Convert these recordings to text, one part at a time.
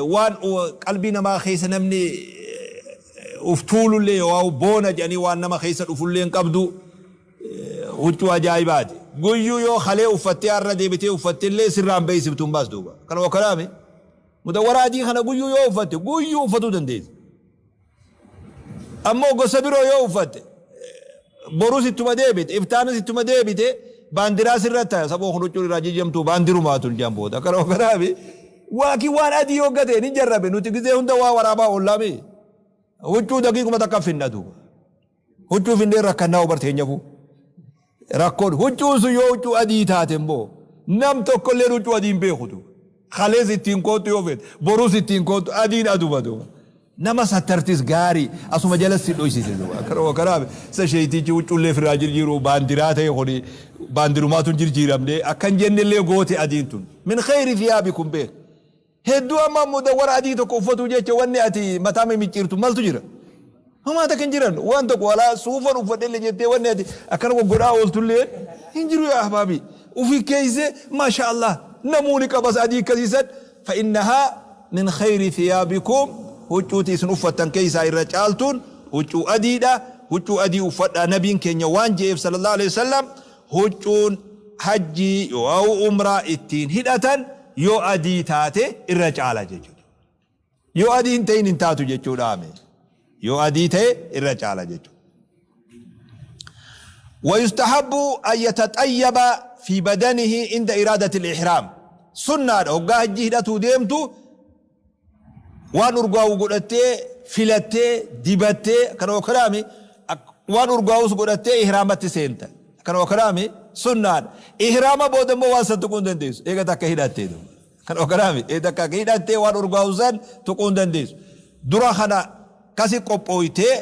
Waan qalbii namaa keessa namni uf tuulullee yoo boona jedhanii waan nama keessa dhufullee hin qabdu. Huccuu ajaa'ibaati. Guyyuu yoo kalee uffattee har'a deebitee uffattellee sirraa hin beeksiftu hin baas duuba. Kana wakkalaame. Mudawwara adii kana guyyuu yoo uffatte guyyuu uffatuu dandeessa. Ammoo gosa biroo yoo uffatte borus ittuma deebite iftaanis ittuma deebite baandiraa sirra taya saboo kun huccuun irraa jijjamtu baandirumaa tun jaan booda. Kana wakkalaame. Waakiin waan adii yoo gate ni jarrabe nuti gizee hunda waa waraabaa oollaame. Huccuu daqiiquma takka finna duuba. Huccuu finnee rakkannaa obar teenyafuu. Rakkoon huccuun sun yoo huccuu adii taate immoo nam tokkolleen huccuu adii hin beeku duuba. Kalees ittiin koottu yoo feete borus ittiin koottu adiin aduma duuba. Nama sattartis gaarii asuma jala si dhoysite duuba. Kanuma kanaaf isa sheeytichi huccuullee firraa jirjiiru baandiraa ta'e kuni baandirumaatu hin jirjiiramne akka hin jennellee goote adiin tun. Min kheyri thiyaabikum beek. Hedduu amma mudawwara adii tokko uffatuu jecha wanni ati mataa mimicciirtu maltu jira? Homaa takka hin jiran. Waan tokko walaa suufan uffadhellee jettee wanni ati akkana goggodhaa ooltullee hin jiru yaa ahbaabi. Ufi keeyse maasha Allah namuu ni qabas adii akkasii san fa innahaa min khayri thiyaabikum huccuuti isin uffattan keeysaa irra caaltuun huccuu adiidha. Huccuu adii uffadhaa nabiin keenya waan je'eef sallallahu alaihi wasallam Huccuun hajjii yooauu umraa ittiin hidhatan yoo adii taate irra caala jechuudha. Yoo adii hin ta'in hin taatu jechuudhaame. Yoo adii ta'e irra caala jechuudha. ويستحب أن يتطيب في بدنه عند إرادة الإحرام سنة هقا هجي هدتو ديمتو Waan urgaawu godhattee, filattee, dibattee, akkana wakkalaami, waan urgaawus godhattee ihraamatti seenta. Akkana wakkalaami, sunnaadha. Ihraama booda immoo waan san tuquu hin dandeessu. Eega takka hidhattee duuba. Akkana wakkalaami, eega takka hidhattee waan urgaawu san tuquu hin dandeessu. Dura kana kasi qophooytee,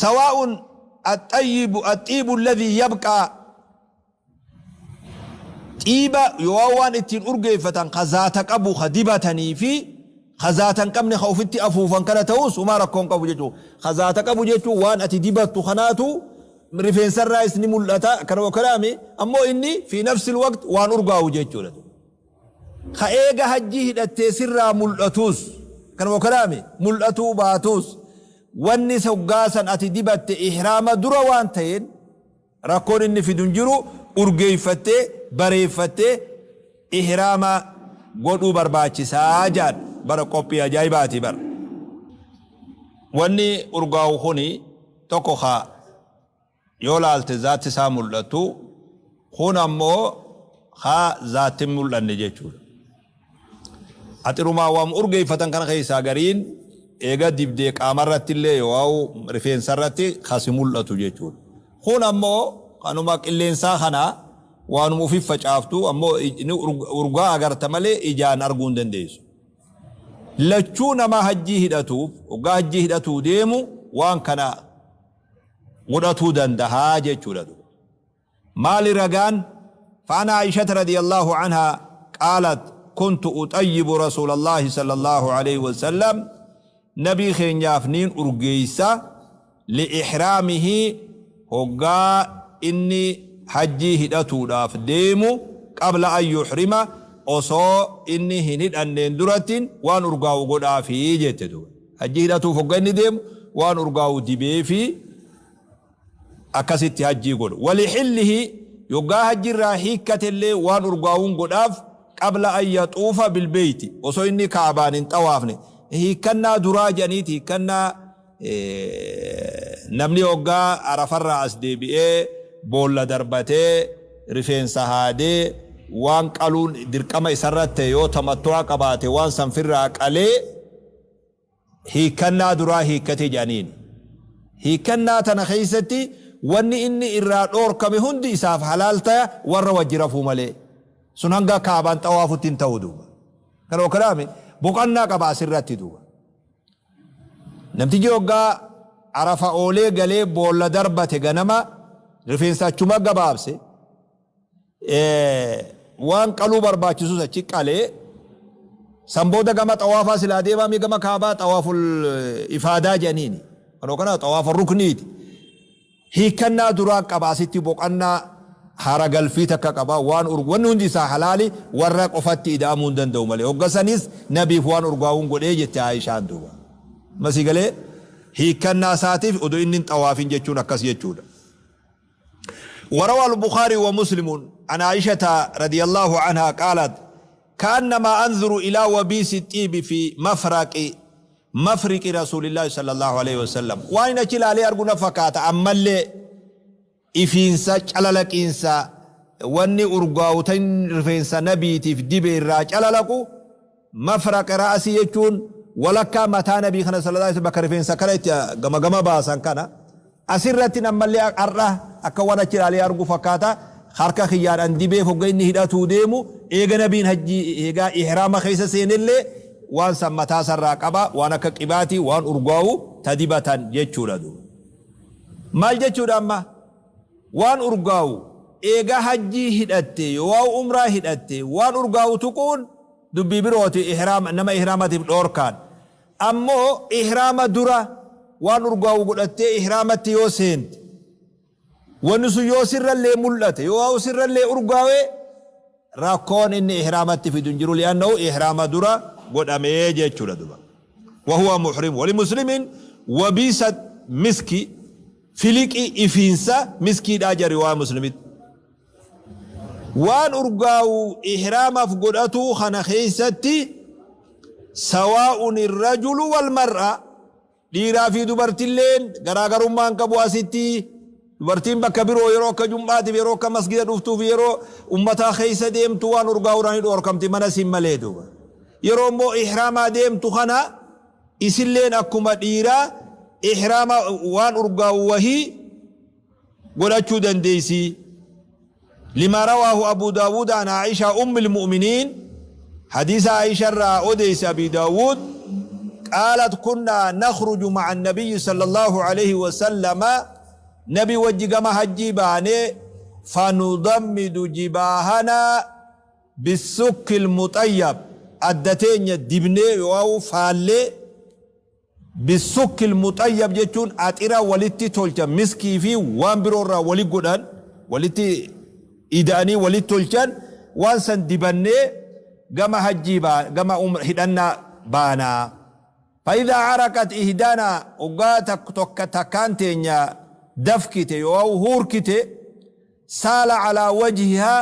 sawaa'un axxayyibu axxiibu alladhii yabqaa Xiiba yoo waan ittiin urgeeffatan ka zaata qabu ka dibatanii fi ka zaata hin qabne ka ofitti afuufan kana ta'us homaa rakkoo hin qabu jechuudha. Ka zaata qabu jechuun waan ati dibattu kanaatu rifeensarraayis ni mul'ata kana kanaami ammoo inni fi nafsil waqt waan urgaa'u jechuudha. Ka eega hajjii hidhattee sirraa mul'atus kanuma kanaami mul'atuu baatus wanni hoggaa san ati dibatte ihraama dura waan ta'een Rakkoon inni fidu hin jiru, urgeeffattee, bareeffattee ihraama godhuu barbaachisa ja'an. Bara qophii ajaa'ibaati bar. Wanni urgaawu kuni tokko ka yoo laalte zaatti isaa mul'attu, kun ammoo ka zaatti hin mul'anne jechuudha. Axirumaa waam urgeeffatan kana keessaa gariin eega dibdee qaamarrattillee yoo'au rifeensarratti ka si mul'atu jechuudha. Kun ammoo kanuma qilleensaa kana waanuma ufi facaaftu ammoo ni urgaa agarta malee ijaan arguu hin dandeessu. Lachuu nama hajjii hidhatuuf hoggaa hajjii hidhatuu deemu waan kana godhatuu dandahaa jechuudha. Maali ragaan? Fa'an Aa'ishata radiyallaahu anhaa qaalat kuntu uxayyibu rasuulallaahi sallallaahu aleyhi wasallam Nabii keenyaaf niin urgeeysa li'ihraamihi hoggaa inni hajjii hidhatuudhaaf deemu qabla an yuhrima osoo inni hin hidhanneen durattiin waan urgaawu godhaafii jette duuba. Hajjii hidhatuuf hogga inni deemu waan urgaawu dibeefii akkasitti hajjii godhu. Walixillihi yoggaa hajji irraa hiikkatellee waan urgaawun godhaaf qabla an yaxuufa bilbeeyti osoo inni ka'abaan hin xawaafne hiikkannaa duraa jedhaniiti hiikkannaa namni yoggaa arafarraa as deebi'ee boolla darbatee rifeensa haadee waan qaluun dirqama isarratti ta'e yoo tamattu'a qabaate waan san firraa qalee Hiikkannaa duraa hiikkate jedhaniin. Hiikkannaa tana keessatti wanni inni irraa dhoorkame hundi isaaf halaal taya warra wajji rafuu malee. Sun hanga Ka'abaan xawaafutti hin ta'u duuba. Kana wakkalaami boqannaa qaba asirratti duuba. Namtichi hoggaa Arafa oolee galee boolla darbate ganama rifeensa achuma gabaabse. Waan qaluu barbaachisus achi qalee san booda gama xawaafaa silaa deemaamii gama kaabaa xawaaful ifaadaa jedhaniini. Kanoo kana xawaafa rukniiti. Hiikkannaa duraa qaba asitti boqannaa Hara galfii takka qaba waan wanni hundi isaa halaali warra qofatti ida'amuu hin danda'u malee hogga sanis nabiif waan urgaa'uun godhee jette Aayishaan duuba. Amma sii galee hiikkannaa isaatiif odoo inni hin xawaafin jechuun akkas jechuudha. وروى البخاري ومسلم عن عائشة رضي الله عنها قالت كأنما أنظر إلى وبيس الطيب في مفرق مفرق رسول الله صلى الله عليه وسلم وإن أشيل عليه أرجونا فكات أما اللي ifiinsa, calalaqiinsa, wanni urgaawu tan rifeensa nabiitiif dibe irraa calalaqu, mafraqa ra'asii jechuun walakkaa mataa nabii kana sallallahu alaihi bakka rifeensa kana itti gama gama baasan kana asirratti ammallee har'a akka waan achi ilaalee argu fakkaata harka kiyyaan an dibee fogga inni hidhatuu deemu eega nabiin hajjii eegaa ihraama keessa seenellee waan san mataa sarraa qaba waan akka qibaatii waan urgaawu ta dibatan jechuudha duuba. Maal jechuudha amma? Waan urgaawu eega hajjii hidhatte yooaa umraa hidhatte waan urgaawu tuquun dubbii birooti ihraama nama ihraamatiif dhoorkaan. Ammoo ihraama dura waan urgaawu godhattee ihraamatti yoo seente wanni sun yoo sirrallee mul'ate yooaa sirrallee urgaawe Rakkoon inni ihraamatti fidu hin jiru li'annahu ihraama dura godhamee jechuudha duba. Wahuwa muhrim walimuslimin wabiisa miski filiqi ifiinsa miskiidhaa jira riwaayaa muslimitti. Waan urgaawu ihraamaaf godhatuu kana keessatti sawaa'un irrajulu wal mar'a Dhiiraa fi dubartilleen garaagarummaa hin qabu asitti. Dubartiin bakka biroo yeroo akka jum'aatiif yeroo akka masgida dhuftuu fi yeroo ummataa keessa deemtu waan urgaa'uudhaan ni dhoorkamti mana siin malee duuba. Yeroo immoo ihraamaa deemtu kana isilleen akkuma dhiiraa ihraama waan urgaa'u wahii godhachuu dandeessi. Limaa rawaahu Abu Daawuud an Aa'ishaa ummil mu'miniin hadiisa Aa'isha irraa odeesse Abi Daawuud qaalat kunnaa nakhruju ma'a nabiyyi sallallahu alayhi wa sallama nabi wajji gama hajjii baane fanudammidu jibaahanaa bissukkil muxayyab adda teenya dibnee yookaan faallee Bissukil muxayyab jechuun axira walitti tolchan miskii fi waan biroo irraa wali godhan walitti ida'anii walitti tolchan waan san dibannee gama hajjii gama hidhannaa baanaa. Fa'idhaa araqat ihdaanaa hoggaa tokka takkaan teenya dafkite yookaan huurkite saala alaa wajhihaa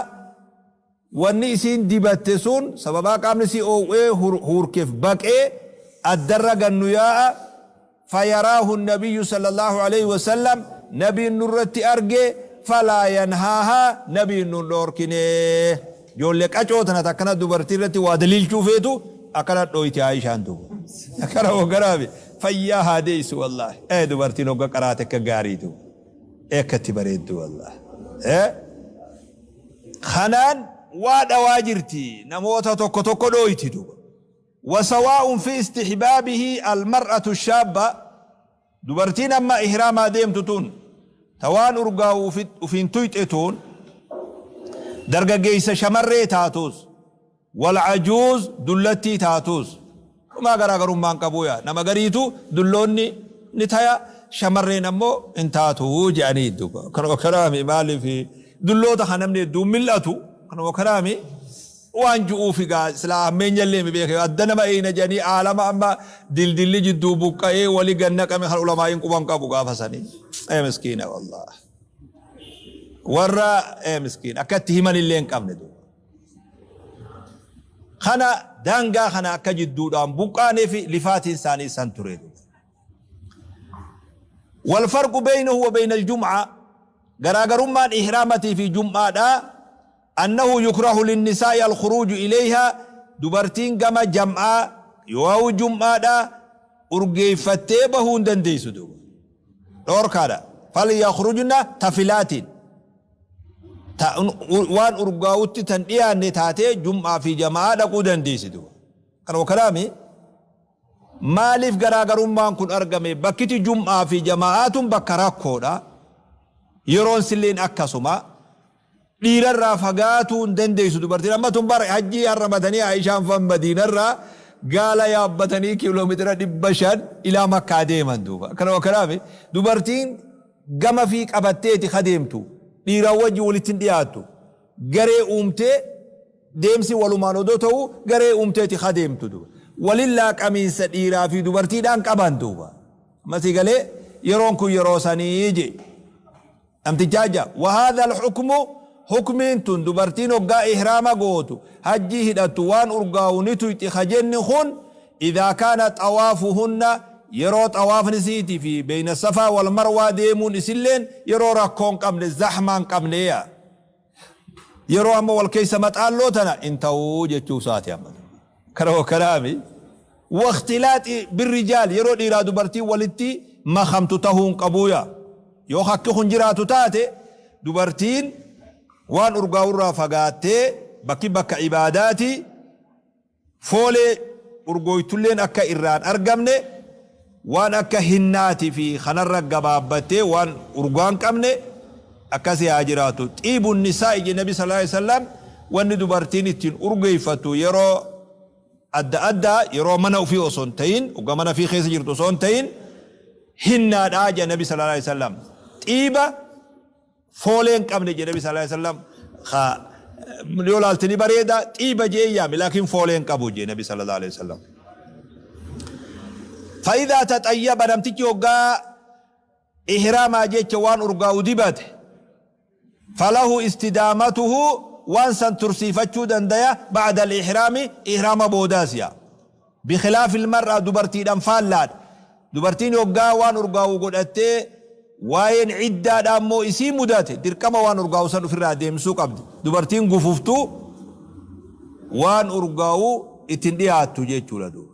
Wanni isiin dibatte sun sababaa qaamni isii oow'ee huurkeef baqee addarra gad nu yaa'a, fayaraahu nabiyyu sallallaahu aleyhi wasallam, nabiin nurratti arge, falaa yanhaahaa, nabiin nun dhoorkine. Ijoollee qacoo tana ta akkana dubartii irratti waa daliilchuu feetu akkana dhooyti Aayishaan duuba. Akkana hogganaafi fayyaa haa deeysu wallaahi. Ee dubartiin hogga qaraate akka gaarii duuba. Ee akka itti bareeddu wallaahi. Ee. Kanaan waa dhawaa jirti namoota tokko tokko dhooyti duuba. Wasawaa'un fi istihbaabihi almar'atu shaabba dubartiin amma ihraamaa deemtu tun ta waan urgaa'u ufiin tuyxe tun dargaggeessa shamarree taatus Wal ajuuz dullattii taatus. Homaa garaagarummaa hin qabuu yaa. Nama gariitu dulloonni ni taya shamarreen ammoo hin taatu jedhanii duuba. Kanuma kanaami maaliif dulloota kan namni hedduun mil'atu kanuma kanaami waan ju'uuf egaa silaa hammeenya illee mi beeke adda nama eeyna jedhanii aalama amma dildilli jidduu buqqa'ee wali gannaqame kan ulamaa'iin quban qabu gaafa sanii. Ee miskiina wallah. Warra ee miskiina akka itti himan illee hin qabne duuba. Kana daangaa kana akka jidduudhaan buqqaanee fi lifaatiin isaanii san ture. Walfarqu beeynahu wa beeyna aljum'aa garaagarummaan ihraamatii fi jum'aadhaa annahu yukrahu linnisaa'i alkhuruuju ilayhaa dubartiin gama jam'aa yoo jum'aadhaa urgeeffattee bahuu hin dandeessu duuba. Dhoorkaadha. Falyakrujna tafilaatiin. Ta waan urgaa'utti tan dhiyaanne taatee jum'aa fi jama'aa dhaquu dandeessi duuba. Kanuma kanaami maaliif garaagarummaan kun argame bakkiti jum'aa fi jama'aa tun bakka rakkoodha. Yeroon silleen akkasuma dhiirarraa fagaatuu hin dandeessu dubartiin amma tun bara hajjii harramatanii Aayishaan fan Madiinarraa gaala yaabbatanii kiiloomeetira 500 ilaa Makkaa deeman duuba. Kanuma kanaami dubartiin gama fii qabatteeti ka deemtu. Dhiiraan wajji walitti hin dhiyaattu. Garee uumtee deemsi walumaan odoo ta'uu garee uumteeti ka deemtu duuba. Walin laaqamiinsa dhiiraa fi dubartiidhaan qaban duuba. Amma sii galee yeroon kun yeroo sanii je. Namtichaa ja. Wahaadha al-hukmu hukmiin tun dubartiin hoggaa ihraama gootu hajjii hidhattu waan urgaawu ni tuyxi ka jenni kun idhaa kaana xawaafuhunna yeroo xawaafni isiitii fi beeyna safaa wal marwaa deemuun isilleen yeroo rakkoo hin qabne zahmaa hin qabne yaa. Yeroo amma wal keessa maxaalloo tana hin ta'u jechuu isaati amma. Kana wakkanaami. Waqtilaaxi birrijaal yeroo dhiiraa dubartiin walitti makamtu tahuu hin qabuu yaa. Yoo hakki kun jiraatu taate dubartiin waan urgaa'urraa fagaattee bakki bakka ibaadaati Foolee urgooytulleen akka irraa hin argamne, waan akka hinnaati fi kanarra gabaabbattee waan urgaa hin qabne akkasii haa jiraatu. Xiibu nisaa'i jedhe Nabi sallallaahu aleyhi wa sallam wanni dubartiin ittiin urgeeffattu yeroo adda addaa yeroo mana ufii osoo hin ta'in hoggaa mana ifii keessa jirtu osoo hin ta'in hinnaadha jedhe Nabi sallallaahu aleyhi wa sallam. Xiiba foolee hin qabne jedhe Nabi sallallahu alaihi wasallam ka yoo laalte ni bareeda xiiba jee yaame laakiin foolee hin qabu jedhe Nabi sallallahu alaihi wasallam. Fa'idaa taxayyaba namtichi hoggaa ihraamaa jecha waan urgaa'u dibate falahu istidaamatuhu waan san tursiifachuu dandaya ba'da al-ihraami ihraama boodaas yaa. Bikhilaafil mar'aa dubartiidhaan faallaadha. Dubartiin hoggaa waan urgaa'u godhattee waa'een iddaadhaa immoo isii mudate dirqama waan urgaa'u san ofirraa deemsuu qabdi. Dubartiin gufuftuu waan urgaa'u itti hin dhiyaattu jechuudha duuba.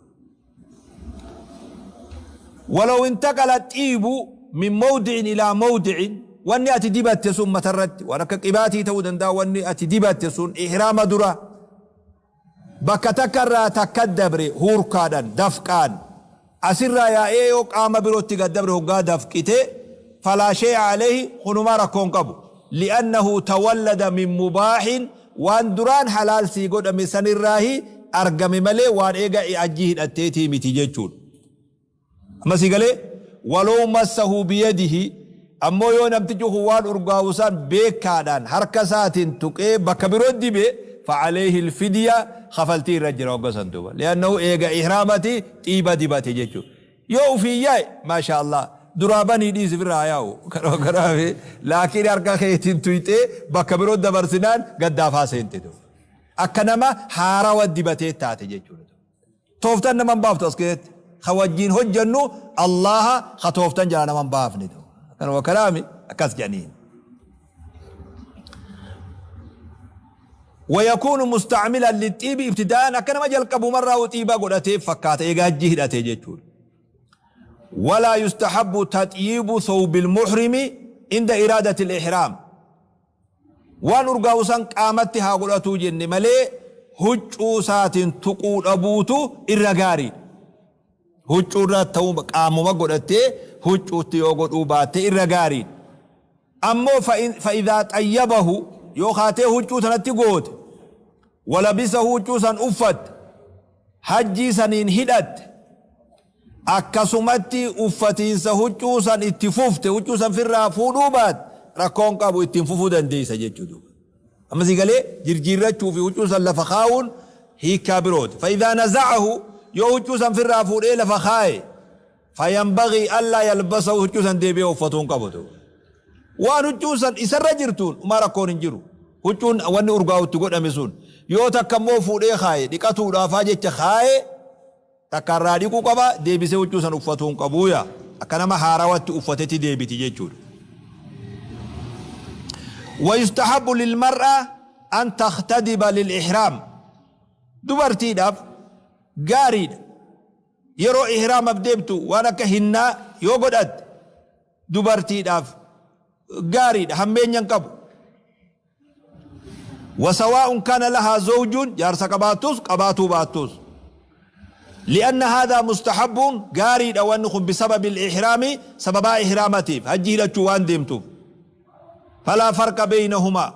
Walaw intaqala xiibu min mawdi'in ilaa mawdi'in wanni ati dibatte sun matarratti waan akka qibaatii ta'uu danda'a wanni ati dibatte sun ihraama dura Bakka takka irraa takkat dabre huurkaadhan, dafqaan, asirraa yaa'ee yoo qaama birootti gad dabre hoggaa dafqite falaa shay'a alayhi kun humaa rakkoo hin qabu. Li'annahu tawallada min mubaahin waan duraan halaal sii godhame sanirraahi argame malee waan eega hajjii hidhatteetii miti jechuudha. Amma sii galee? Walaw massahu biyadihi ammoo yoo namtichi kun waan urgaawu san beekkaadhaan harka isaatiin tuqee bakka biroo dibe fa'aleehi alfidya kafaltii irra jira hogga san duuba li'annahu eega ihraamati xiiba dibate jechuudha. Yoo ufiin yaa'e maashaa Allah duraa banii dhiisi ofirraa haa yaa'u kanaafi laakiin harka keetiin tuyxee bakka biroo dabarsinaan gaddaafaa seente duuba. Akka nama haarawa dibatee taate jechuudha. Tooftan nama hin baaftu as keessatti. Ka wajjiin hojjannu Allaaha ka tooftan jalaa nama hin baafne. Kanuma kanaami akkas jedhaniin. Wayakuunu mustacmilan lixxiibi ibtidaa'an akka nama jalqabumarraa xiiba godhatee fakkaata eega hajjii hidhatee jechuudha. Walaa yustahabbu taxyiibu thawbil muhrimi inda iraadati al-ihraam. Waan urgaa'u san qaamatti haa godhatuu jenne malee huccuu isaatiin tuquu dhabuutu irra gaariidha. Huccuu irra ta'uu qaamuma godhattee huccuutti yoo godhuu baatte irra gaariidha. Ammoo fa'idhaa xayyabahu yoo kaatee huccuu tanatti goote walabisahu huccuu san uffatte hajjii saniin hidhatte Akkasumatti uffatiinsa huccuu san itti fufte, huccuu san firraa fuudhuu baatte rakkoo hin qabu ittiin fufuu dandeessa jechuu duuba. Amma sii galee jirjiirrachuu fi huccuu san lafa kaa'uun hiikkaa birooti. Fa'idhaa naza'ahu yoo huccuu san firraa fuudhee lafa kaaye fayanbagii allaa yalbasahu huccuu san deebi'ee uffatuu hin qabu duuba. Waan huccuun san isarra jirtuun umaa rakkoon hin jiru. Huccuun wanni urgaa'u itti godhame sun yoo takka immoo fuudhee kaaye dhiqatuudhaafaa jecha kaaye Takka irraa dhiquu qaba, deebisee huccuu san uffatuu hin qabu yaa. Akka nama haarawatti uffatetti deebiti jechuudha. Wayustahabbu lilmar'a an takhtadiba lilihraam. Dubartiidhaaf gaariidha. Yeroo ihraamaf deemtu waan akka hinnaa yoo godhatte dubartiidhaaf gaariidha, hammeenya hin qabu. Wasawaa'un kaana lahaa zawjun jaarsa qabaattus qabaatuu baattus. Li'anna haadhaa mustahabbuun gaariidha wanni kun bisababi al-ihraami sababaa ihraamatiif hajji hidhachuu waan deemtuuf. Falaa farqa beeynahumaa.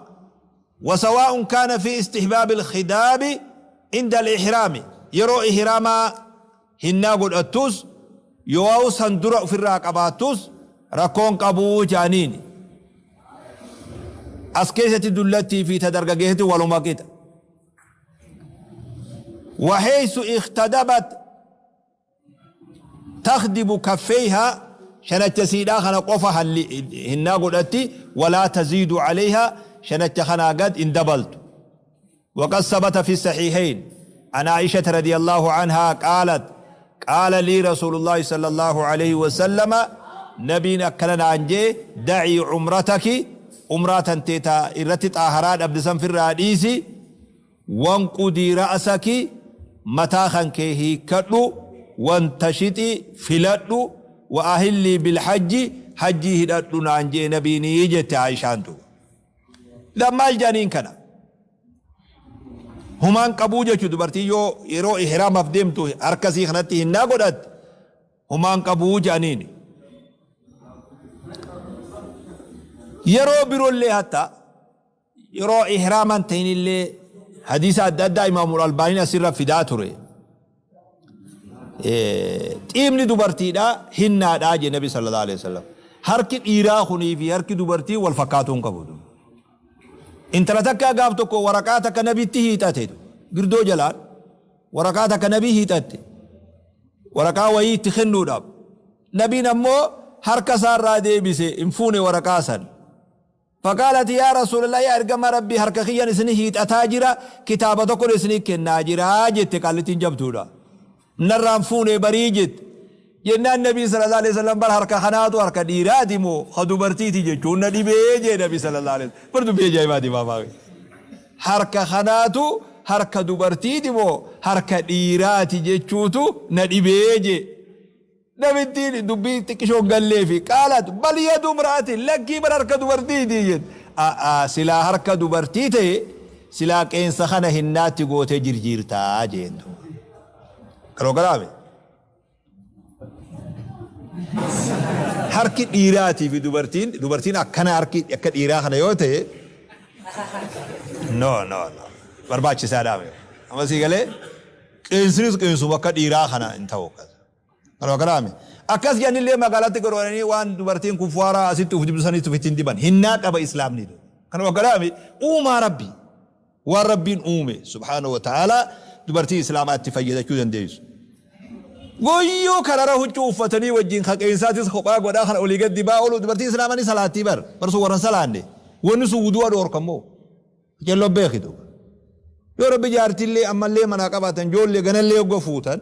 Wasawaa'un kaana fi istihbaabi al-khidaabi inda al-ihraami yeroo ihraamaa hinnaa godhattus yooawu san dura ufirraa qabaattus rakkoo hin qabuu jaaniini. As keessatti dullattii fi ta dargaggeessatti waluma qixa. Wahaysu ikhtadabat takhdibu kaffeeyha, shanacha siidhaa kana qofa hinnaa godhatti, walaa taziidu calayha, shanacha kanaa gad hin dabaltu. Waqad sabata fi sahiihayn an Aa'ishata radiyallahu anhaa qaalat, qaala lii rasuulullaahi sallallahu alayhi wasallama, nabiin akkana naan je'e, da'ii umrataki, umraa tantee ta irratti xaaharaa dhabde san firraa dhiisi, Wanqudii ra'saki, mataa kan kee hiikkadhu, wantashixi, filadhu, wa ahillii bilhajji, hajjii hidhadhu naan je'e nabiini jette Aa'ishaan duuba. Idan maal jedhaniin kana? Humaan qabuu jechu dubartiin yoo yeroo ihraamaaf deemtu harka isii kanatti hinnaa godhatte humaan qabuu jedhaniini. Yeroo birollee hatta Yeroo ihraama hin ta'inillee hadiisa adda addaa Imaamul Albaaniin asirra fidaa ture. Xiibni dubartiidhaa hinnaadhaa jee Nabi sallallahu alaihi wasallam. Harki dhiiraa kunii fi harki dubartii wal fakkaatuu hin qabu. Intala takkaa gaaf tokko waraqaa takka nabitti hiixate girdoo jalaan waraqaa takka nabii hiixatte waraqaa wayii itti kennuudhaaf nabiin ammoo harka isaarraa deebise hin fuune waraqaa san. Faqaalat yaa Rasuulallah, yaa ergamaa Rabbii, harka kiyyan isini hiixataa jira, kitaaba tokkon isini kennaa jira jette qaallittiin jabduudha. Narraan fuune barii jette. Jennaan Nabiin sallallahu alaihi wasallam bar harka kanaatu harka dhiiraati moo ka dubartiiti jechuun na dhibee jee Nabi sallallahu alaihi wasallam. Bar dubbii ajaa'ibaati baabaa. Harka kanaatu harka dubartiiti moo harka dhiiraati jechuutu na dhibee jee. Namittiin dubbii xiqqishoo hin galleefi. Qaalat, bal yadu imra'atin, lakkii bar harka dubartiiti jette. A'aa silaa harka dubartii ta'e silaa qeensa kana hinnaatti gootee jirjiirtaa jeen duuba. Yeroo garaame. Harki dhiiraatii fi dubartiin dubartiin akkana harki akka dhiiraa kana yoo ta'e no no no barbaachisaadhaa miti. Amma sii galee qeensinis qeensuma akka dhiiraa kana hin ta'u. Kanuma kanaami. Akkas jedhanillee magaalatti godhanii waan dubartiin kuffaaraa asitti uf dibdu sanitti ofitti hin diban. Hinnaa qaba islaamni. Kanuma kanaami uumaa Rabbii. Waan Rabbiin uume subhaanahu wa ta'aalaa dubartii islaamaa itti fayyadachuu dandeessu. Guyyuu karara huccuu uffatanii wajjin ka qeensaatis kophaa godhaa kana olii gad dibaa oolu dubartii islaamaa ni salaattii bar. Bar sun warra hin salaanne. Wanni sun wudu'a dhoorka immoo. Qaceelloo beeki duuba. Yoo Rabbi jaartillee ammallee manaa qabaatan joollee ganallee hogga fuutan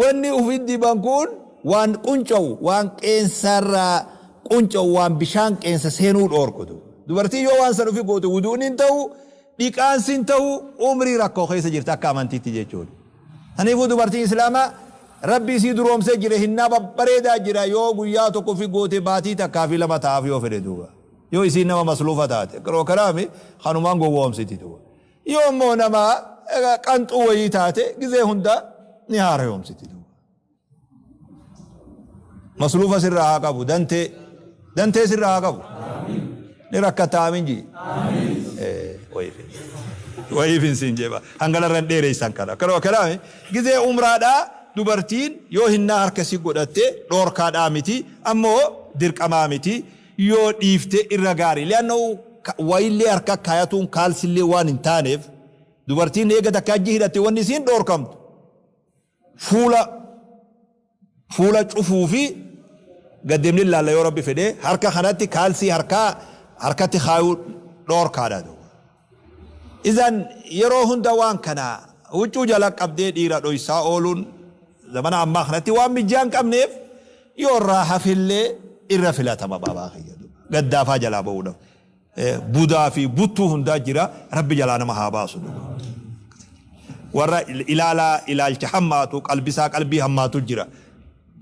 wanni ufi diban kun waan qunca'u waan qeensarraa qunca'u waan bishaan qeensa seenuu dhoorku duuba. Dubartiin yoo waan san ufi goote wudu'ni hin ta'u dhiqaansi hin ta'u umrii rakkoo keessa jirti akka amantiitti jechuudha. Saniifuu dubartiin islaamaa Rabbi isii duroomsee jira hinnaa babbareedaa jira yoo guyyaa tokko ufi goote baatii takkaa fi lama ta'aaf yoo fedhe duuba. Yoo isiin nama masluufa taate yeroo kanaami kanumaan gowwoomsiti duuba. Yoo immoo nama qanxuu wayii taate gizee hunda ni haarayoomsiti duuba. Masluufa sirraa haa qabu dantee dantee sirraa haa qabu. Ni rakkatta aamin jii. Wayiifin siin jeeba hangana irra hin dheereessan kana. Kanuma kanaami gizee umraadhaa dubartiin yoo hinnaa harka si godhatte dhoorkaadhaa miti ammoo dirqamaa miti. Yoo dhiifte irra gaarii. Li'annahu wayillee harka kaayatuun kaalsillee waan hin taaneef dubartiin eega takka hajji hidhatte wanni isiin dhoorkamtu fuula fuula cufuu fi gad deemnee ilaalla yoo rabbi fedhe harka kanatti kaalsii harkaa harkatti kaayuu dhoorkaadha duuba. Izan yeroo hunda waan kana huccuu jala qabdee dhiira dhoysaa ooluun zamana ammaa kanatti waan mijjaa hin qabneef yoo irraa hafellee irra filatama baabaa kiyya duuba. Gaddaafaa jalaa ba'uudhaaf. Budaa fi buttuu hundaa jira rabbi jalaa nama haa baasu duuba. Warra ilaalaa ilaalcha hammaatu qalbisaa qalbii hammaatu jira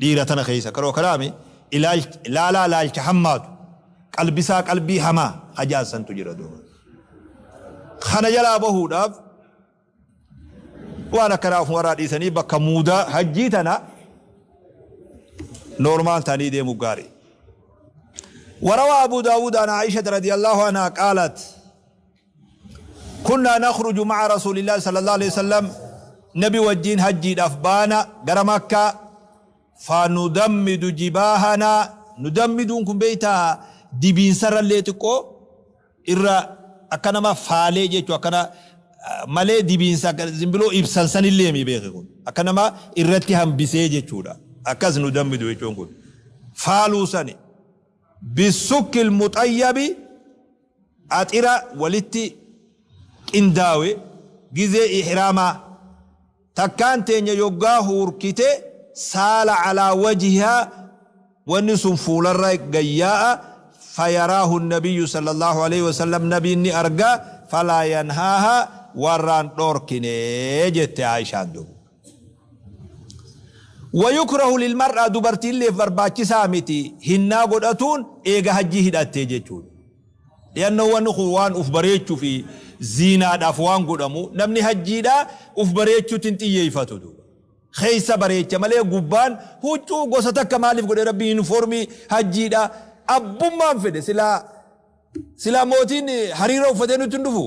dhiira tana keessa karoo kanaami ilaalaa ilaalcha hammaatu qalbisaa qalbii hamaa hajaassantu jira duuba. Kana jalaa bahuudhaaf waan akkanaa ofumarraa dhiisanii bakka muudaa hajjii tana noormaal ta'anii deemu gaarii. وروى أبو داود عن عائشة رضي الله عنها قالت كنا نخرج مع رسول الله صلى الله عليه وسلم نبي وجين هجي أفبانا غرا مكة فندمد جباهنا ندمد كن بيتا دبين سر اللي تقو Irra akka nama faalee jechuu akkana malee dibiinsa akka zimbiloo ibsan sanillee mi beeke kun. Akka nama irratti hambisee jechuudha. Akkas nu dammidu jechuun kun. Faaluu sani. Bisukkil muxayyabi axira walitti qindaawe gizee ihraamaa takkaan teenya yoggaa huurkite saala alaa wajhihaa wanni sun fuularra gayyaa'a fayaraahu nabiyyu sallallahu aleyhi wasallam nabiin ni arga falaa yanhaahaa warraan dhoorkine jette Aishaan duuba. Wayukrahu lilmar'aa dubartiilleef barbaachisaa miti hinnaa godhatuun eega hajjii hidhattee jechuudha. Dhiyannoo wanni kun waan uf bareechuu fi ziinaadhaaf waan godhamu namni hajjiidhaa uf bareechuutti hin xiyyeeffatu duuba. Keessa bareecha malee gubbaan huccuu gosa takka maaliif godhe rabbi yuunifoormii hajjiidhaa abbummaan fedhe silaa silaa mootiin hariira uffatee nutti hin dhufu.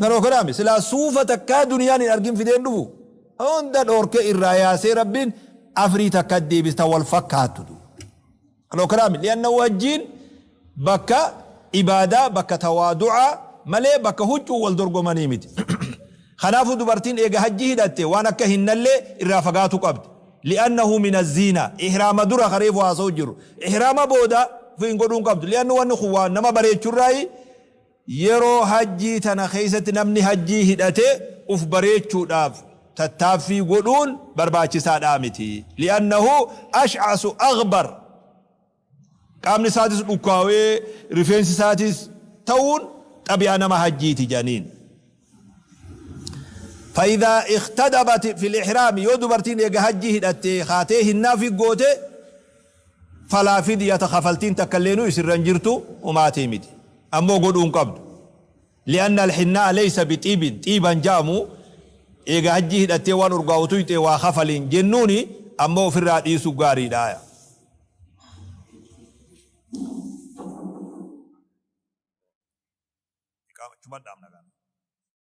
Garoo kanaami silaa suufa takkaa duniyaan hin argin fidee hin dhufu. Hunda dhoorkee irraa yaasee rabbiin afrii takka deebista wal fakkaattu. Garoo kanaami li'anna wajjiin bakka ibaadaa bakka tawaadu'aa malee bakka huccuu wal dorgomanii miti. Kanaafuu dubartiin eega hajjii hidhatte waan akka hinnallee irraa fagaatu qabdi. Li'annahu min azziina ihraama dura kareefu haasa'u jiru. Ihraama booda hin godhuun qabdu. Li'annu wanni kun waan nama bareechurraayi Yeroo hajjii tana keessatti namni hajjii hidhate uf bareechuudhaaf tattaaffii godhuun barbaachisaadhaa miti. Li'annahu ash'asu aghbar qaamni isaatis dhukkaawee rifeensi isaatis ta'uun xabi'aa nama hajjiiti jedhaniin. Fa'idhaa ikhtadabat fil ihraami yoo dubartiin eega hajjii hidhattee kaatee hinnaa fi goote falaa fidyata kafaltiin takkalleenuu isirra hin jirtu homaatii miti. Ammoo godhuu hin qabdu. Li'anna alhinnaa'a laysa bixiibin xiiban ja'amu eega hajjii hidhattee waan urgaa'u tuyxe waa kafaliin jennuuni ammoo ofirraa dhiisuu gaariidha. Iqaama achuma dhaabna gaa.